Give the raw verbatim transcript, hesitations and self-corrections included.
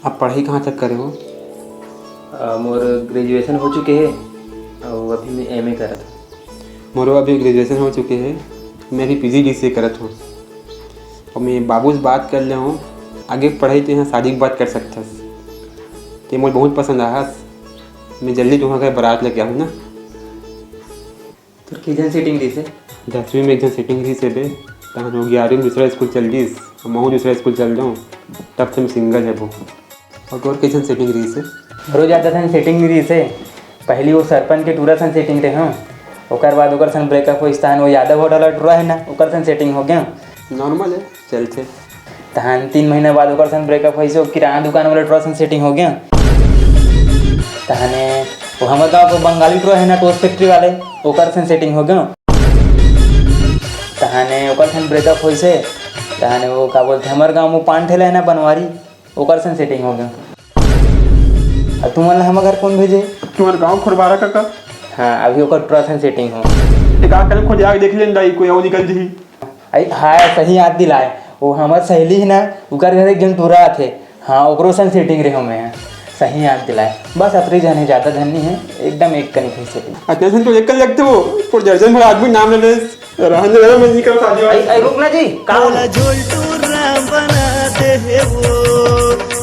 आप पढ़ाई कहाँ तक करे हो? अ, मोर ग्रेजुएशन हो चुके हे अउ अभी मैं एमए करत हूँ। मोरो अभी ग्रेजुएशन हो चुके हे, मैं अभी पीजी डीसीए करत हूँ। और मैं बाबू से बात कर ले हूँ, आगे पढ़ाई तो यहाँ शादी के बात कर सकथस। ते मोर बहुत पसंद आहस, मैं जल्दी तुम्हारे घर बारात लेके आहूँ ना। तोर के झन सेटिंग रहिस हे? दसवीं में एक झन सेटिंग रहिस हे बे, तहन वो ग्यारहवीं में दूसरा स्कूल चल दिस, महूँ दूसरा स्कूल चल दऊँ, तब से मैं सिंगल हे वो। और तोर के झन सेटिंग रहिस हे? मोरो ज़्यादा सन सेटिंग नहीं रहिस हे। पहली वो सरपंच के टूरा सन सेटिंग रहे हूँ, ओकर बाद ओकर सन ब्रेकअप होइस, तहन वो यादव होटल वाला टूरा है ना, ओकर सन सेटिंग हो गया। नॉर्मल है, चलथे। तहन तीन महीना बाद ओकर सन ब्रेकअप होइस, वो किराना दुकान वाला टूरा सन सेटिंग हो गया। तहने वो हमर गाँव के बंगाली टूरा है ना, टोस्ट फैक्ट्री वाले, ओकर सन सेटिंग हो गया। तहने ओकर सन ब्रेकअप होइस हे। तहने वो का बोलते, हमर गाँव में पान ठेला है ना, बनवारी, ओकर सन सेटिंग हो गया। अब तुमन ला हमर घर कौन भेजे? तुम्हारे गाँव खोरबारा काका। हाँ, अभी ओकर टूरा सन सेटिंग हो। एक आकर खोज आके देख लेन दाई, कोई और निकल जही। अरे हाँ, सही याद दिलाए, वो हमर सहेली है ना, ओकर घर एक झन टूरा आथे। हाँ, ओकरो सन सेटिंग रहे हो मैं। सही याद दिलाए, बस अतरी झन है, ज़्यादा झन नहीं है, एकदम एक कनी है सेटिंग। अतने सन तो एक कर लगते हो, पर दर्जन भर आदमी नाम ले ले, रहन दे, मैं नहीं कर शादी वाला। अरे, अरे, रुक ना जी, का काला झोल टूरा बना दे हे वो।